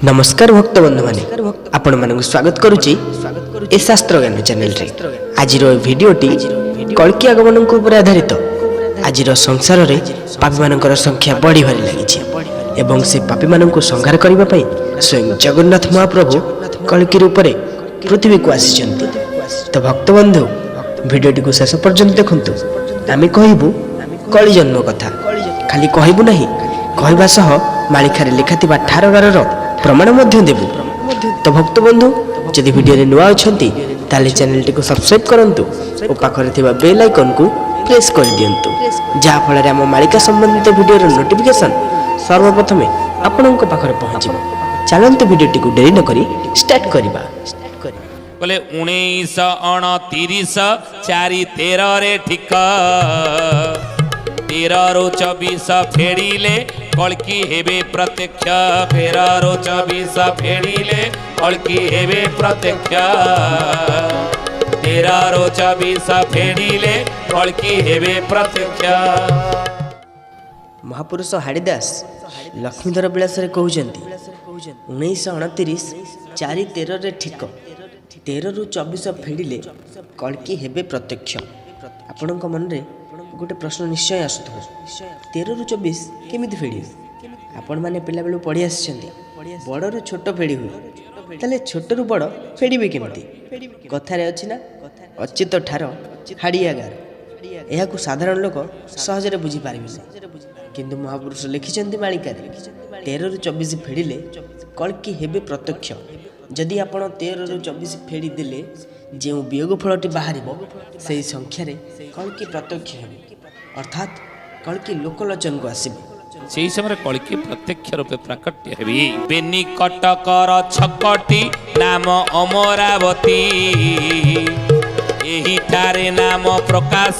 ନମସ୍କାର ଭକ୍ତ ବନ୍ଧୁମାନେ, ଆପଣମାନଙ୍କୁ ସ୍ୱାଗତ କରୁଛି ଏ ଶାସ୍ତ୍ର ଜ୍ଞାନ ଚ୍ୟାନେଲରେ। ଆଜିର ଏ ଭିଡ଼ିଓଟି କଳ୍କି ଆଗମନଙ୍କ ଉପରେ ଆଧାରିତ। ଆଜିର ସଂସାରରେ ପାପୀମାନଙ୍କର ସଂଖ୍ୟା ବଢ଼ିବାରେ ଲାଗିଛି ଏବଂ ସେ ପାପୀମାନଙ୍କୁ ସଂହାର କରିବା ପାଇଁ ସ୍ୱୟଂ ଜଗନ୍ନାଥ ମହାପ୍ରଭୁ କଳ୍କି ରୂପରେ ପୃଥିବୀକୁ ଆସିଛନ୍ତି। ତ ଭକ୍ତବନ୍ଧୁ, ଭିଡ଼ିଓଟିକୁ ଶେଷ ପର୍ଯ୍ୟନ୍ତ ଦେଖନ୍ତୁ। ଆମେ କହିବୁ କଳି ଜନ୍ମ କଥା। ଖାଲି କହିବୁ ନାହିଁ, କହିବା ସହ ମାଳିକାରେ ଲେଖାଥିବା ଠାରଗାରର ପ୍ରମାଣ ମଧ୍ୟ ଦେବୁ। ତ ଭକ୍ତବନ୍ଧୁ, ଯଦି ଭିଡ଼ିଓରେ ନୂଆ ଅଛନ୍ତି, ତାହେଲେ ଚ୍ୟାନେଲଟିକୁ ସବସ୍କ୍ରାଇବ୍ କରନ୍ତୁ ଓ ପାଖରେ ଥିବା ବେଲ୍ ଆଇକନ୍କୁ ପ୍ରେସ୍ କରିଦିଅନ୍ତୁ, ଯାହାଫଳରେ ଆମ ମାଳିକା ସମ୍ବନ୍ଧିତ ଭିଡ଼ିଓର ନୋଟିଫିକେସନ୍ ସର୍ବପ୍ରଥମେ ଆପଣଙ୍କ ପାଖରେ ପହଞ୍ଚିବ। ଚାଲନ୍ତୁ, ଭିଡ଼ିଓଟିକୁ ଡେରି ନକରି ଷ୍ଟାର୍ଟ କରିବା। କହିଲେ, 1929 4 13ରେ ଠିକ, 13ରୁ 24 ଫେଡ଼ିଲେ କଳ୍କି ହେବେ ପ୍ରତ୍ୟକ୍ଷ। 13ରୁ 24 ଫେଡ଼ିଲେ କଳ୍କି ହେବେ ପ୍ରତ୍ୟକ୍ଷ। 13ରୁ 24 ଫେଡ଼ିଲେ କଳ୍କି ହେବେ ପ୍ରତ୍ୟକ୍ଷ। ମହାପୁରୁଷ ହାଡ଼ିଦାସ ଲକ୍ଷ୍ମୀଧର ବିଳାସରେ କହୁଛନ୍ତି, 1929 4 13ରେ ଠିକ, 13ରୁ 24 ଫେଡ଼ିଲେ କଳ୍କି ହେବେ ପ୍ରତ୍ୟକ୍ଷ। ଆପଣଙ୍କ ମନରେ ଗୋଟେ ପ୍ରଶ୍ନ ନିଶ୍ଚୟ ଆସୁଥିବ, 13ରୁ 24 କେମିତି ଫେଡ଼ିବେ? ଆପଣମାନେ ପିଲାବେଳୁ ପଢ଼ି ଆସିଛନ୍ତି, ବଡ଼ରୁ ଛୋଟ ଫେଡ଼ି ହୁଏ, ତାହେଲେ ଛୋଟରୁ ବଡ଼ ଫେଡ଼ିବେ କେମିତି? କଥାରେ ଅଛି ନା, ଅଚ୍ୟୁତ ଠାର ହାଡ଼ିଆ ଗାର। ଏହାକୁ ସାଧାରଣ ଲୋକ ସହଜରେ ବୁଝିପାରିବେ ନାହିଁ। କିନ୍ତୁ ମହାପୁରୁଷ ଲେଖିଛନ୍ତି ମାଳିକାରେ, 13ରୁ 24 ଫେଡ଼ିଲେ କଳ୍କି ହେବେ ପ୍ରତ୍ୟକ୍ଷ। ଯଦି ଆପଣ 13ରୁ 24 ଫେଡ଼ି ଦେଲେ ଯେଉଁ ବିୟୋଗ ଫଳଟି ବାହାରିବ, ସେହି ସଂଖ୍ୟାରେ କଳ୍କି ପ୍ରତ୍ୟକ୍ଷ ହେବେ, ଅର୍ଥାତ୍ କଳ୍କି ଲୋକଲୋଚନକୁ ଆସିବେ। ସେହି ସମୟରେ କଳ୍କି ପ୍ରତ୍ୟକ୍ଷ ରୂପେ ପ୍ରାକଟ୍ୟ ହେବେ। ବେନି କଟକର ଛକଟି ନାମ ଅମରାବତୀ, ଏହିଠାରେ ନାମ ପ୍ରକାଶ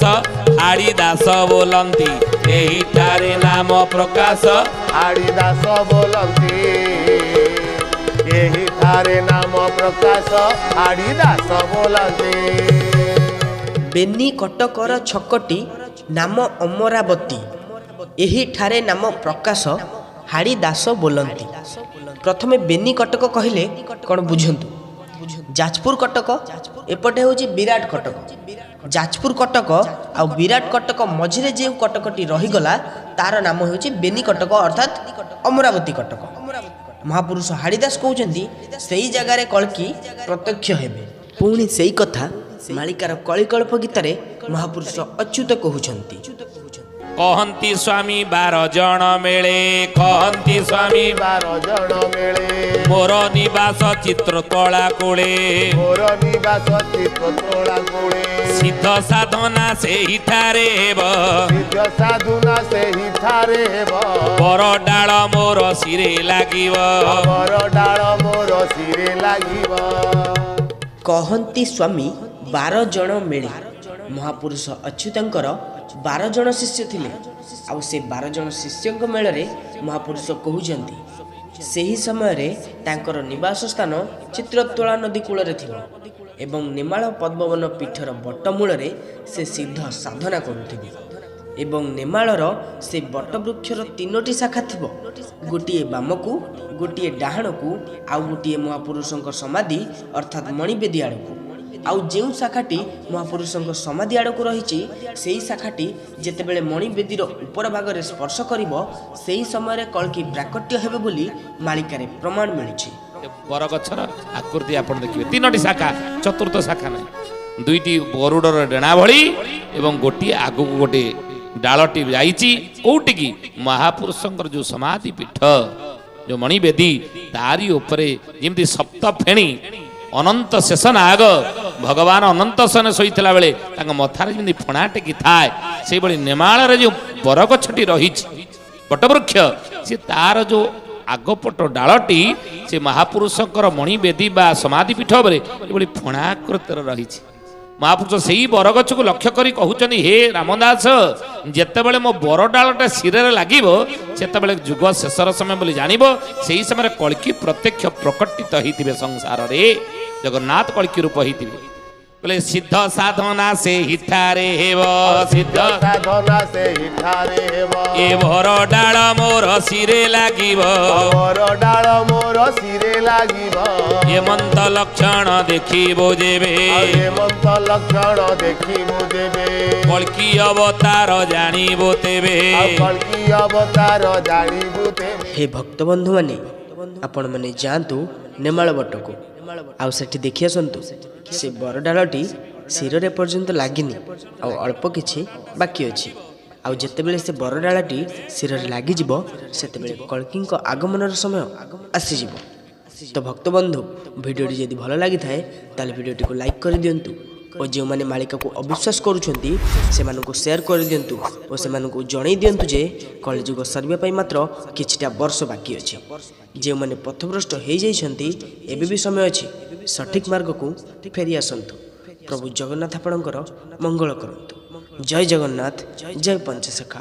ହାଡ଼ିଦାସ ବୋଲନ୍ତି। ଏହିଠାରେ ନାମ ପ୍ରକାଶ ହାଡ଼ିଦାସ ବୋଲନ୍ତି। ଏହିଠାରେ ନାମ ପ୍ରକାଶ ହାଡ଼ିଦାସ ବୋଲନ୍ତି। ବେନି କଟକର ଛକଟି ନାମ ଅମରାବତୀ, ଏହିଠାରେ ନାମ ପ୍ରକାଶ ହାଡ଼ିଦାସ ବୋଲନ୍ତି। ପ୍ରଥମେ ବେନି କଟକ କହିଲେ କ'ଣ ବୁଝନ୍ତୁ। ଯାଜପୁର କଟକ, ଏପଟେ ହେଉଛି ବିରାଟ କଟକ। ଯାଜପୁର କଟକ ଆଉ ବିରାଟ କଟକ ମଝିରେ ଯେଉଁ କଟକଟି ରହିଗଲା, ତାର ନାମ ହେଉଛି ବେନି କଟକ, ଅର୍ଥାତ୍ ଅମରାବତୀ କଟକ। ମହାପୁରୁଷ ହାଡ଼ିଦାସ କହୁଛନ୍ତି, ସେଇ ଜାଗାରେ କଳ୍କି ପ୍ରତ୍ୟକ୍ଷ ହେବେ। ପୁଣି ସେଇ କଥା ମାଳିକାର କଳିକଳ୍ପ ଗୀତରେ ମହାପୁରୁଷ ଅଚ୍ୟୁତ କହୁଛନ୍ତି। କହନ୍ତି ସ୍ୱାମୀ 12 ଜଣ ମେଳେ, କହନ୍ତି ସ୍ୱାମୀ 12 ଜଣ ମେଳେ, ମୋର ନିବାସ ଚିତ୍ରୋତ୍ପଳା କୂଳେ, ମୋର ନିବାସ ଚିତ୍ରୋତ୍ପଳା କୂଳେ, ସିଦ୍ଧ ସାଧନା ସେହିଠାରେ ହେବ, ସିଦ୍ଧ ସାଧନା ସେହିଠାରେ ହେବ, ବର ଡାଳ ମୋର ଶିରେ ଲାଗିବ, ବର ଡାଳ ମୋର ଶିରେ ଲାଗିବ। କହନ୍ତି ସ୍ୱାମୀ 12 ଜଣ ମେଳେ। ମହାପୁରୁଷ ଅଚ୍ୟୁତଙ୍କର 12 ଜଣ ଶିଷ୍ୟ ଥିଲେ, ଆଉ ସେ 12 ଜଣ ଶିଷ୍ୟଙ୍କ ମେଳରେ ମହାପୁରୁଷ କହୁଛନ୍ତି, ସେହି ସମୟରେ ତାଙ୍କର ନିବାସ ସ୍ଥାନ ଚିତ୍ରୋତ୍ପଳା ନଦୀ କୂଳରେ ଥିବ ଏବଂ ନେମାଳ ପଦ୍ମବନ ପୀଠର ବଟମୂଳରେ ସେ ସିଦ୍ଧ ସାଧନା କରୁଥିବେ ଏବଂ ନେମାଳର ସେ ବଟବୃକ୍ଷର ତିନୋଟି ଶାଖା ଥିବ, ଗୋଟିଏ ବାମକୁ, ଗୋଟିଏ ଡାହାଣକୁ, ଆଉ ଗୋଟିଏ ମହାପୁରୁଷଙ୍କ ସମାଧି ଅର୍ଥାତ୍ ମଣିବେଦୀ ଆଡ଼କୁ। ଆଉ ଯେଉଁ ଶାଖାଟି ମହାପୁରୁଷଙ୍କ ସମାଧି ଆଡ଼କୁ ରହିଛି, ସେହି ଶାଖାଟି ଯେତେବେଳେ ମଣିବେଦୀର ଉପର ଭାଗରେ ସ୍ପର୍ଶ କରିବ, ସେହି ସମୟରେ କଳ୍କି ପ୍ରାକଟ୍ୟ ହେବେ ବୋଲି ମାଳିକାରେ ପ୍ରମାଣ ମିଳିଛି। ବରଗଛର ଆକୃତି ଆପଣ ଦେଖିବେ, ତିନୋଟି ଶାଖା, ଚତୁର୍ଥ ଶାଖା ନାହିଁ। ଦୁଇଟି ଗରୁଡ଼ର ଡେଣା ଭଳି ଏବଂ ଗୋଟିଏ ଆଗକୁ ଗୋଟେ ଡାଳଟି ଯାଇଛି। କୋଉଠିକି? ମହାପୁରୁଷଙ୍କର ଯୋଉ ସମାଧି ପୀଠ, ଯୋଉ ମଣିବେଦୀ, ତାରି ଉପରେ ଯେମିତି ସପ୍ତ ଫେଣି ଅନନ୍ତ ଶେଷ ନାଗ, ଭଗବାନ ଅନନ୍ତ ଶୟନ ଶୋଇଥିଲା ବେଳେ ତାଙ୍କ ମଥାରେ ଯେମିତି ଫଣା ଟେକି ଥାଏ, ସେଇଭଳି ନେମାଳରେ ଯୋଉ ବରଗଛଟି ରହିଛି, ବଟବୃକ୍ଷ, ସେ ତାର ଯୋଉ ଆଗପଟ ଡାଳଟି ସେ ମହାପୁରୁଷଙ୍କର ମଣିବେଦୀ ବା ସମାଧି ପୀଠ ଉପରେ ଏଭଳି ଫଣାକୃତିର ରହିଛି। ମହାପୁରୁଷ ସେଇ ବରଗଛକୁ ଲକ୍ଷ୍ୟ କରି କହୁଛନ୍ତି, ହେ ରାମଦାସ, ଯେତେବେଳେ ମୋ ବର ଡାଳଟା ଶିରରେ ଲାଗିବ, ସେତେବେଳେ ଯୁଗ ଶେଷର ସମୟ ବୋଲି ଜାଣିବ। ସେଇ ସମୟରେ କଳ୍କି ପ୍ରତ୍ୟକ୍ଷ ପ୍ରକଟିତ ହେଇଥିବେ ସଂସାରରେ, ଜଗନ୍ନାଥ କଳ୍କି ରୂପ ହେଇଥିବେ। ବୋଲେ ସିଦ୍ଧ ସାଧନା ସେହିଠାରେ ହେବ, ସିଦ୍ଧ ସାଧନା ସେହିଠାରେ ହେବ। ଏ ବର ଡାଳ ମୋର ଶିରେ ଲାଗିବ, ବର ଡାଳ ମୋର ଶିରେ ଲାଗିବ। ହେମନ୍ତ ଲକ୍ଷଣ ଦେଖିବୁ ଯେବେ, ହେମନ୍ତ ଲକ୍ଷଣ ଦେଖିବୁ ଯେବେ, କଳ୍କି ଅବତାର ଜାଣିବୁ ତେବେ, କଳ୍କି ଅବତାର ଜାଣିବୁ ତେବେ। ହେ ଭକ୍ତବନ୍ଧୁମାନେ, ଆପଣମାନେ ଯାଆନ୍ତୁ ନେମାଳ ବଟକୁ ଆଉ ସେଠି ଦେଖି ଆସନ୍ତୁ, ସେ ବରଡାଳଟି ଶିରରେ ପର୍ଯ୍ୟନ୍ତ ଲାଗିନି, ଆଉ ଅଳ୍ପ କିଛି ବାକି ଅଛି। ଆଉ ଯେତେବେଳେ ସେ ବରଡାଳଟି ଶିରରେ ଲାଗିଯିବ, ସେତେବେଳେ କଳ୍କୀଙ୍କ ଆଗମନର ସମୟ ଆସିଯିବ। ତ ଭକ୍ତବନ୍ଧୁ, ଭିଡ଼ିଓଟି ଯଦି ଭଲ ଲାଗିଥାଏ ତାହେଲେ ଭିଡ଼ିଓଟିକୁ ଲାଇକ୍ କରିଦିଅନ୍ତୁ ଓ ଯେଉଁମାନେ ମାଳିକାକୁ ଅବିଶ୍ୱାସ କରୁଛନ୍ତି ସେମାନଙ୍କୁ ସେୟାର କରିଦିଅନ୍ତୁ ଓ ସେମାନଙ୍କୁ ଜଣାଇ ଦିଅନ୍ତୁ ଯେ କଳିଯୁଗ ସରିବା ପାଇଁ ମାତ୍ର କିଛିଟା ବର୍ଷ ବାକି ଅଛି। ଯେଉଁମାନେ ପଥଭ୍ରଷ୍ଟ ହୋଇଯାଇଛନ୍ତି, ଏବେ ବି ସମୟ ଅଛି, ସଠିକ୍ ମାର୍ଗକୁ ଫେରି ଆସନ୍ତୁ। ପ୍ରଭୁ ଜଗନ୍ନାଥ ଆପଣଙ୍କର ମଙ୍ଗଳ କରନ୍ତୁ। ଜୟ ଜଗନ୍ନାଥ, ଜୟ ପଞ୍ଚସଖା।